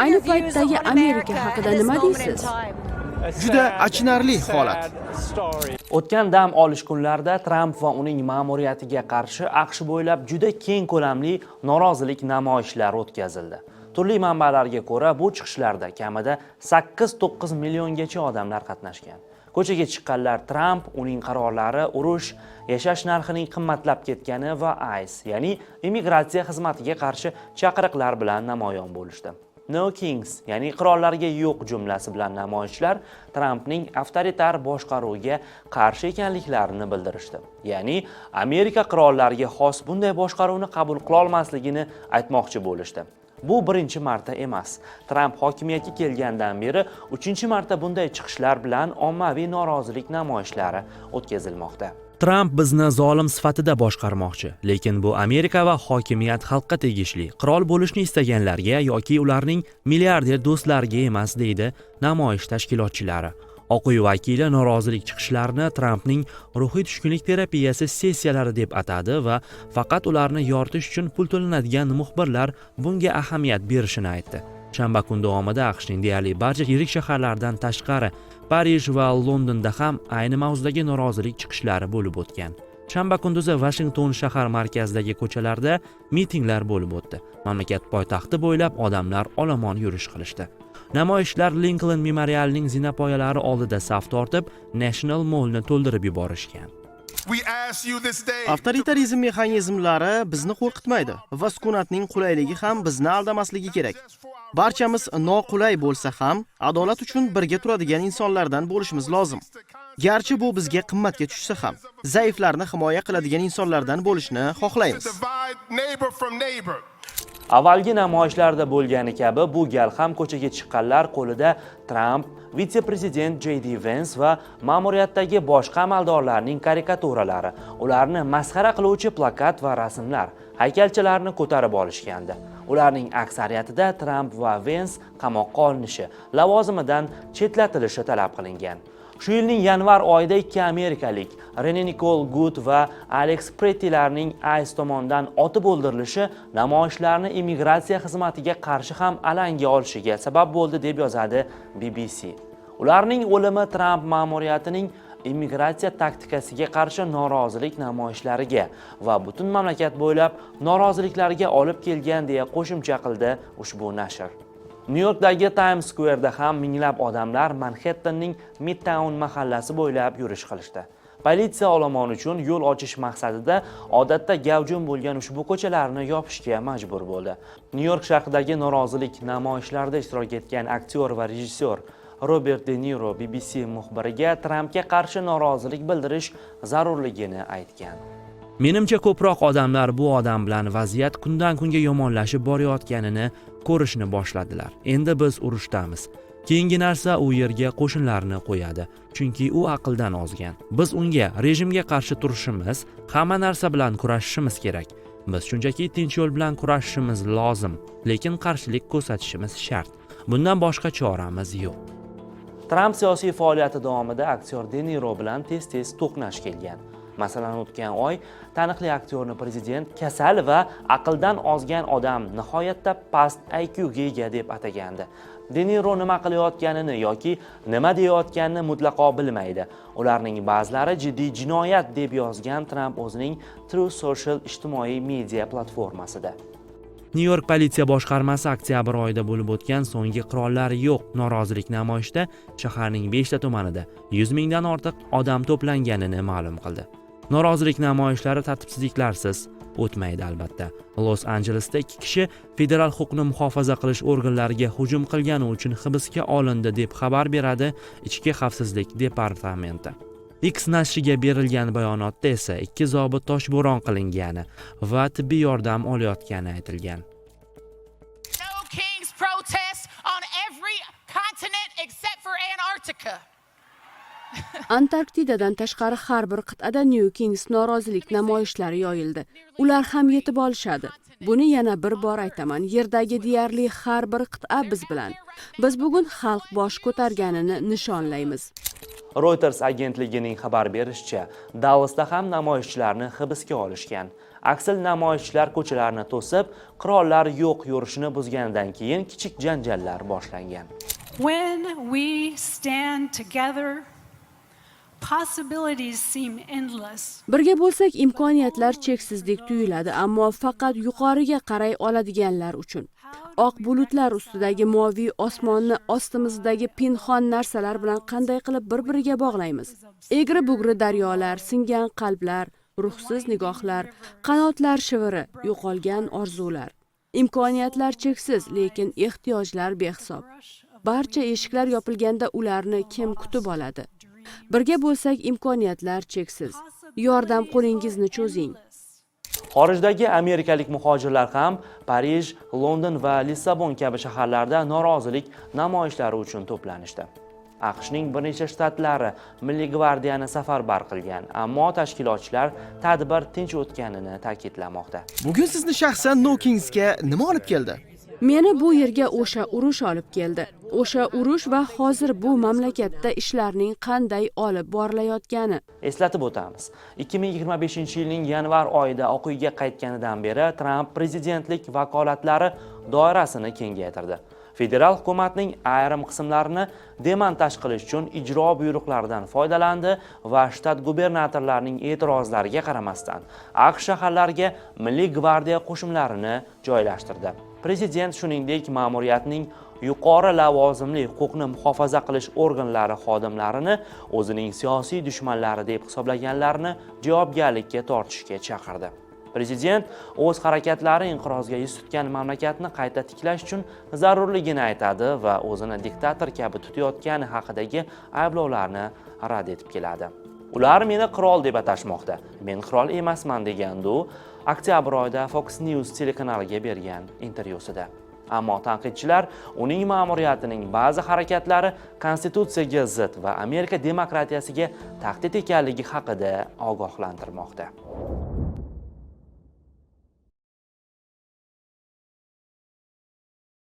Ayni paytdagi Amerika haqida nima deysiz? Juda achinarli holat. O'tgan dam olish kunlarida Tramp va uning ma'muriyatiga qarshi AQSh bo'ylab juda keng ko'lamli norozilik namoyishlari o'tkazildi. Turli manbalarga ko'ra, bu chiqishlarda kamida 8-9 milliongacha odamlar qatnashgan. Ko'chaga chiqqanlar Tramp, uning qarorlari, urush, yashash narxining qimmatlab ketgani va ICE, ya'ni immigratsiya xizmatiga qarshi chaqiriqlar bilan namoyon bo'lishdi. "No Kings", ya'ni qirollarga yo'q jumlasi bilan namoyishchilar Trampning avtoritar boshqaruviga qarshi ekanliklarini bildirishdi. Ya'ni Amerika qirollariga xos bunday boshqaruvni qabul qilolmasligini aytmoqchi bo'lishdi. Bu birinchi marta emas. Tramp hokimiyatga kelgandan beri uchinchi marta bunday chiqishlar bilan ommaviy norozilik namoyishlari o'tkazilmoqda. Tramp bizni zolim sifatida boshqarmoqchi, lekin bu Amerika va hokimiyat xalqqa tegishli. Qirol bo'lishni istaganlarga yoki ularning milliarder do'stlariga emas, deydi namoyish tashkilotchilari. Oq uy vakili norozilik chiqishlarini Trampning ruhiy tushkunlik terapiyasi sessiyalari deb atadi va faqat ularni yoritish uchun pul to'lanadigan muxbirlar bunga ahamiyat berishini aytdi. Shanba kun davomida AQShning deyarli barcha yirik shaharlaridan tashqari Parij va Londonda ham ayni mavzudagi norozilik chiqishlari bo'lib o'tgan. Shanba kunduzi Vashington shahar markazidagi ko'chalarda mitinglar bo'lib o'tdi. Mamlakat poytaxti bo'ylab odamlar olomon yurish qilishdi. Namoyishlar Linkoln memorialining zinapoyalari oldida saf tortib, National Mallni to'ldirib yuborishgan. Avtoritarizm mexanizmlari bizni qo'rqitmaydi va sukunatning qulayligi ham bizni aldamasligi kerak. Barchamiz noqulay bo'lsa ham, adolat uchun birga turadigan insonlardan bo'lishimiz lozim. Garchi bu bizga qimmatga tushsa ham, zaiflarni himoya qiladigan insonlardan bo'lishni xohlaymiz. Avvalgi namoyishlarda bo'lgani kabi, bu gal ham ko'chaga chiqqanlar qo'lida Tramp, vitse-prezident J.D. Vance va ma'muriyatdagi boshqa amaldorlarning karikaturalari, ularni masxara qiluvchi plakat va rasmlar, haykalchalarni ko'tarib olishgandi. Ularning aksariyatida Tramp va Vance qamoqqa olinishi, lavozimidan chetlatilishi talab qilingan. Shu yilning yanvar oyida ikki amerikalik, Rene Nikol Gud va Alex Prettilarning ICE tomonidan otib o'ldirilishi namoyishlarni immigratsiya xizmatiga qarshi ham alanga olishiga sabab bo'ldi, deb yozadi BBC. Ularning o'limi Tramp ma'muriyatining immigratsiya taktikasiga qarshi norozilik namoyishlariga va butun mamlakat bo'ylab noroziliklarga olib kelgan, deya qo'shimcha qildi ushbu nashr. Nyu-Yorkdagi Times Square'da ham minglab odamlar Manhattanning Midtown mahallasi bo'ylab yurish qilishdi. Politsiya olomon uchun yo'l ochish maqsadida odatda gavjum bo'lgan ushbu ko'chalarni yopishga majbur bo'ldi. Nyu-York shahridagi norozilik namoyishlarida ishtirok etgan aktyor va rejissyor Robert De Niro BBC muxbiriga Trampga qarshi norozilik bildirish zarurligini aytgan. Menimcha, ko'proq odamlar bu odam bilan vaziyat kundan kunga yomonlashib borayotganini ko'rishni boshladilar. Endi biz urushdamiz. Keyingi narsa, u yerga qo'shinlarni qo'yadi, chunki u aqldan ozgan. Biz unga, rejimga qarshi turishimiz, hamma narsa bilan kurashishimiz kerak. Biz shunchaki tinch yo'l bilan kurashishimiz lozim, lekin qarshilik ko'rsatishimiz shart. Bundan boshqa choramiz yo'q. Tramp siyosiy faoliyati davomida aktyor De Niro bilan tez-tez to'qnash kelgan. Masalan, o'tgan oy taniqli aktyorni prezident kasal va aqldan ozgan odam, nihoyatda past IQ ga ega deb atagandi. De Niro nima qilayotganini yoki nima deyayotganini mutlaqo bilmaydi. Ularning ba'zilari jiddiy jinoyat, deb yozgan Tramp o'zining Truth Social ijtimoiy media platformasida. Nyu-York politsiya boshqarmasi oktyabr oyida bo'lib o'tgan so'nggi "Qirollar yo'q" norozilik namoyishida shaharning 5 ta tumanida 100 mingdan ortiq odam to'planganini ma'lum qildi. Norozilik namoyishlari tartibsizliklarsiz o'tmaydi, albatta. Los Anjelesda ikki kishi federal huquqni muhofaza qilish organlariga hujum qilgani uchun hibsga olindi, deb xabar beradi Ichki xavfsizlik departamenti. X nashriga berilgan bayonotda esa ikki zobit toshbo'ron qilingani va tibbiy yordam olayotgani aytilgan. No Kings protests on every continent except for Antarctica. Antarktidadan tashqari har bir qit'ada New Kings norozilik namoyishlari yoyildi. Ular ham yetib olishadi. Buni yana bir bor aytaman: yerdagi deyarli har bir qit'a biz bilan. Biz bugun xalq bosh ko'targanini nishonlaymiz. Reuters agentligining xabar berishicha, Dallasda ham namoyishchilarni hibsga olishgan. Aksil namoyishchilar ko'chalarni to'sib, "Qirollar yo'q" yurishini buzganidan keyin kichik janjallar boshlangan. When we stand together, possibilities seem endless. Birga bo'lsak, imkoniyatlar cheksizdek tuyuladi, ammo faqat yuqoriga qaray oladiganlar uchun. Oq bulutlar ustidagi moviy osmonni ostimizdagi pinhon narsalar bilan qanday qilib bir biriga bog'laymiz? Egri bugri daryolar, singan qalblar, ruhsiz nigohlar, qanotlar shiviri, yo'qolgan orzular. Imkoniyatlar cheksiz, lekin ehtiyojlar behisob. Barcha eshiklar yopilganda ularni kim kutib oladi? Birga bo'lsak, imkoniyatlar cheksiz. Yordam qo'lingizni cho'zing. Xorijdagi amerikalik muhojirlar ham Parij, London va Lissabon kabi shaharlarda norozilik namoyishlari uchun to'planishdi. AQShning bir necha shtatlari Milliy gvardiyani safarbar qilgan, ammo tashkilotchilar tadbir tinch o'tganini ta'kidlamoqda. Bugun sizni shaxsan No Kingsga nima olib keldi? Meni bu yerga o'sha urush olib keldi. O'sha urush va hozir bu mamlakatda ishlarning qanday olib borilayotgani. Eslatib o'tamiz, 2025 yilning yanvar oyida Oq uyga qaytganidan beri Tramp prezidentlik vakolatlari doirasini kengaytirdi. Federal hukumatning ayrim qismlarini demontaj qilish uchun ijro buyruqlaridan foydalandi va shtat gubernatorlarining e'tirozlariga qaramasdan AQSh shaharlariga Milliy gvardiya qo'shinlarini joylashtirdi. Prezident, shuningdek, ma'muriyatning yuqori lavozimli huquqni muhofaza qilish organlari xodimlarini o'zining siyosiy dushmanlari deb hisoblaganlarini javobgarlikka tortishga chaqirdi. Prezident o'z harakatlari inqirozga yuz tutgan mamlakatni qayta tiklash uchun zarurligini aytadi va o'zini diktator kabi tutayotgani haqidagi ayblovlarni rad etib keladi. "Ular meni qirol deb atashmoqda. Men qirol emasman", degandi u oktyabr oyida Fox News telekanaliga bergan intervyusida. Ammo tanqidchilar uning ma'muriyatining ba'zi harakatlari konstitutsiyaga zid va Amerika demokratiyasiga tahdid ekanligi haqida ogohlantirmoqda.